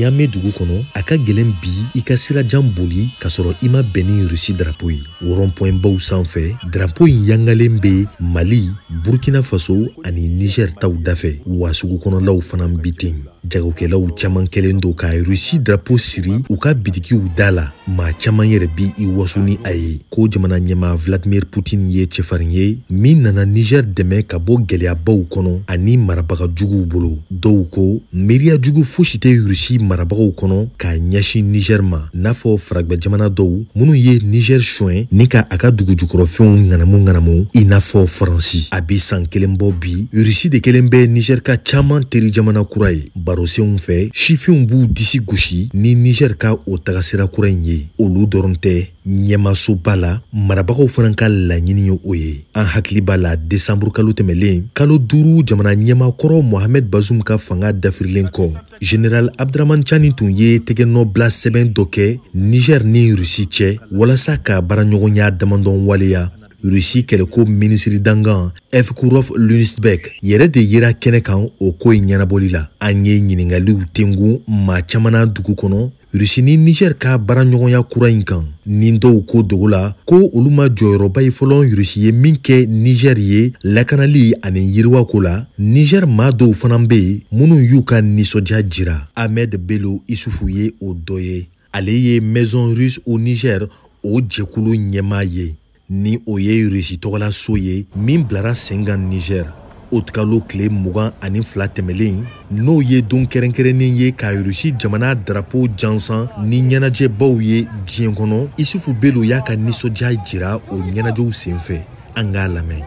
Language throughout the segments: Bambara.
Ɲame dugu kɔnɔ, a ka gɛlɛn bi i ka sirajan boli k'a sɔrɔ i ma bɛn ni Rusi drapeau ye. Rond-point baw sanfɛ, drapeau in yangalen bɛ Mali, Burkina Faso ani Niger taw dafɛ. Wa sugu kɔnɔlaw fana bi ten. Jagokɛlaw caman kɛlen don ka Rusi drapeau siri u ka bitikiw da la. Maa caman yɛrɛ bi i waso ni a ye ko jamana ɲɛmaa Vladimir Poutine ye cɛfarin ye min nana Niger dɛmɛ ka bɔ gɛlɛyabaw kɔnɔ ani marabaga juguw bolo. Dɔw ko miiriya jugu fosi tɛ Rusi marabagaw kɔnɔ k'a ɲɛsin Niger ma, n'a fɔ faragwɛ jamana dɔw minnu ye Niger suɲɛ ni ka a ka dugujukɔrɔfɛnw ŋanamu ŋanamu, i n'a fɔ Faransi. A bɛ san kelen bɔ bi, Rusi de kelen bɛ Niger ka caman teri jamana kura ye. Barosenw fɛ, sifinw b'u disi gosi ni Niger ka o tagasira kura in ye. Olu dɔrɔn tɛ, ɲɛmasoba la marabagaw fana ka laɲini ye o ye. An hakili b'a la desanburu kalo tɛmɛlen, kalo 5 jamana ɲɛmaakɔrɔ Mohamed Bazoum ka fanga dafirilen kɔ, Général Abdraman Tchani tun ye tɛgɛnɔbila sɛbɛn dɔ kɛ Niger ni Rusi cɛ walasa ka baaraɲɔgɔnya damadɔn waleya. Rusi kɛlɛko minisiri dangan Evkurov Lunisbek yɛrɛ de yera kɛnɛ kan o ko in ɲɛnabɔli la. An ye ɲininkaliw tengu maa caman na dugu kɔnɔ Rusi ni Niger ka baaraɲɔgɔnya kura in kan. Ni dɔw ko dogo la ko olu ma jɔyɔrɔba ye fɔlɔ Rusi ye min kɛ Niger ye lakanali ani yiriwako la. Niger maa dɔw fana bɛ yen minnu y'u ka nisɔndiya jira. Ahmed Bello Isufu ye o dɔ ye. Ale ye Maison Russe au Niger o jɛkulu ɲɛmaa ye, ni o ye Rusi tɔgɔla so ye min bilara sen kan Niger otukalo tile 22 tɛmɛlen, n'o ye don kɛrɛnkɛrɛnnen ye ka Rusi jamana drapeau jansan ni ɲɛnajɛbaw ye diɲɛ kɔnɔ. Isufu Bello y'a ka nisɔndiya jira o ɲɛnajɛw senfɛ. An k'a lamɛn.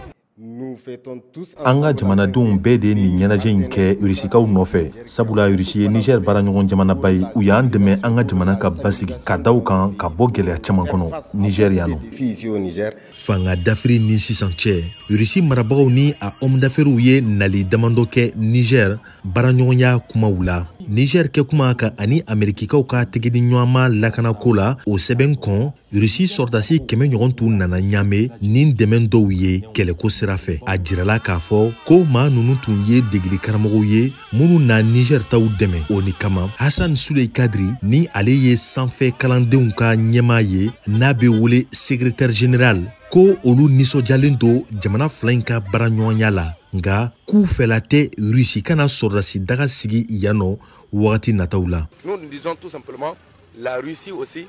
An ka jamanadenw bɛɛ de ye nin ɲɛnajɛ in kɛ Rusikaw nɔfɛ, sabula Rusi ye Niger baaraɲɔgɔn jamanaba ye. U y'an dɛmɛ an ka jamana ka basigi ka da u kan ka bɔ gɛlɛya caman kɔnɔ Niger yan nɔ. Fanga dafiri ni sisan cɛ, Rusi marabagaw ni a homme d'affaires ye nali damadɔ kɛ Niger baaraɲɔgɔnya kumaw la. Niger kɛ kuma ka ani Amerikikaw ka tɛgɛdiɲɔgɔnma lakanako la, o sɛbɛn kɔn Rusi sɔrɔdasi 100 ɲɔgɔn tun nana Ɲame ni dɛmɛ dɔw ye kɛlɛko sira fɛ. A jirala k'a fɔ ko maa ninnu tun ye degeli karamɔgɔw ye minnu na Niger taw dɛmɛ. O ni kama, Hassan Souley Kadri, ni ale ye sanfɛ kalandenw ka ɲɛmaa ye n'a bɛ wele secrétaire général, ko olu nisɔndiyalen don jamana fila in ka baaraɲɔgɔnya la, nka k'u fɛla tɛ Rusi kana sɔrɔdasi daga sigi yan nɔ wagati nataw la. Nous, nous disons tout simplement, la Russie aussi,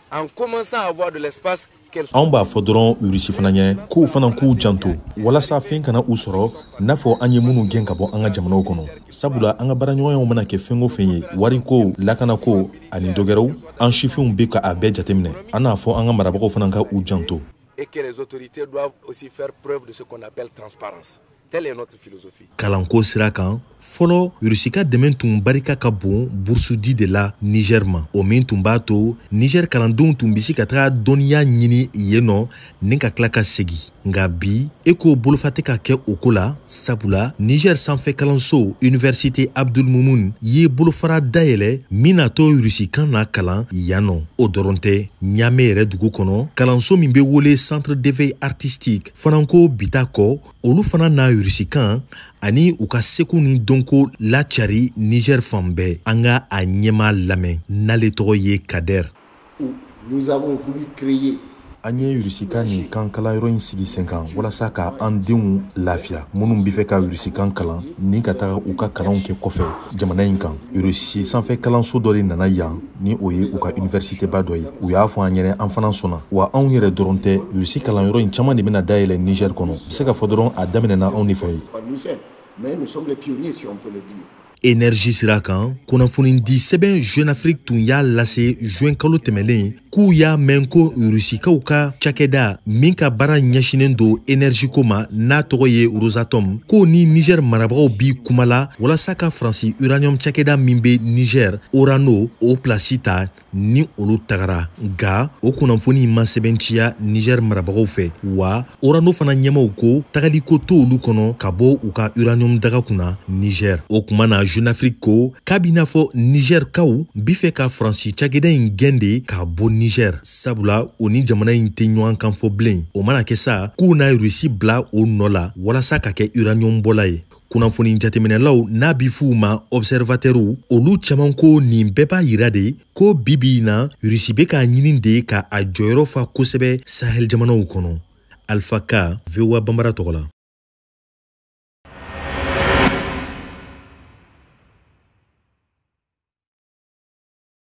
en commençant à avoir de l'espace. Anw b'a fɔ dɔrɔn Rusi fana ɲɛ k'u fana k'u janto walasa fɛn kana u sɔrɔ n'a fɔ an ye minnu gɛn ka bɔ an ka jamanaw kɔnɔ, sabula an ka baaraɲɔgɔnyaw mana kɛ fɛn o fɛn ye, wariko, lakanako ani dɔgɛrɛw, an sifinw bɛ ka a bɛɛ jateminɛ. An n'a fɔ an ka marabagaw fana ka u janto. Et que les autorités doivent aussi faire preuve de ce qu'on appelle transparence. Telle est notre philosophie. Kalanko sira kan, fɔlɔ Rusi ka dɛmɛ tun barika ka bon burusudi de la Niger ma, o min tun b'a to Niger kalandenw tun bɛ se ka taga dɔnniya ɲini yen nɔ ni ka tila ka segin. Nka bi, e ko bolofa tɛ ka kɛ o ko la, sabula Niger sanfɛ kalanso Université Abdul Mumun ye bolofara dayɛlɛ min n'a to Rusi kan na kalan yan nɔ. O dɔrɔn tɛ, Ɲame yɛrɛ dugu kɔnɔ, kalanso min bɛ wele Centre d'éveil artistique fana ko bita kɔ, olu fana na Rusi kan ani u ka seko ni dɔnko lacari Niger fan bɛɛ. An ka a ɲɛmaa lamɛn n'ale tɔgɔ ye Kader. Nous avons voulu créer. An ye Rusi kan nin kan kalanyɔrɔ in sigi sen kan walasa ka an denw lafiya minnu bɛ fɛ ka Rusi kan kalan ni ka taga u ka kalanw kɛ kɔfɛ jamana in kan. Rusi sanfɛ kalanso dɔ de nana yan, ni o ye u ka université ba dɔ ye. U y'a fɔ an ɲɛnɛ, an fana sɔnna. Wa anw yɛrɛ dɔrɔn tɛ, Rusi kalanyɔrɔ in caman de bɛna dayɛlɛ Niger kɔnɔ. Bɛ se ka fɔ dɔrɔn a daminɛna anw de fɛ yen. Mais nous sommes les pionniers, si on peut le dire. Énergie sira kan, kunnafoni di sɛbɛn Jeune Afrique tun y'a lase juin kalo tɛmɛlen k'u y'a mɛn ko Rusikaw ka cakɛda min ka baara ɲɛsinnen don énergie ko ma, n'a tɔgɔ ye Rosatom, k'o ni Niger marabagaw bi kuma la walasa ka Faransi uranium cakɛda min bɛ Niger, Orano, o pilasi ta ni olu tagara. Nka o kunnafoni ma sɛbɛntiya Niger marabagaw fɛ, wa Orano fana ɲɛmaw ko tagaliko t'olu kɔnɔ ka bɔ u ka uranium daga kunna Niger. O kuma na, Jeune Afrique ko k'a b'i n'a fɔ Niger kaw bi fɛ ka Faransi cakɛda in gɛn de ka bɔ Niger, sabula o ni jamana in tɛ ɲɔgɔn kan fɔ bilen. O mana kɛ sa, k'u na Rusi bila o nɔ la walasa ka kɛ uranium bɔla ye. Kunnafoni jateminɛlaw n'a bi f'u ma observatɛriw, olu caman ko nin bɛɛ b'a yira de ko bi bi in na Rusi bɛ k'a ɲini de ka a jɔyɔrɔ fa kosɛbɛ Sahel jamanaw kɔnɔ. Alpha K, VOA Bambara tɔgɔ la.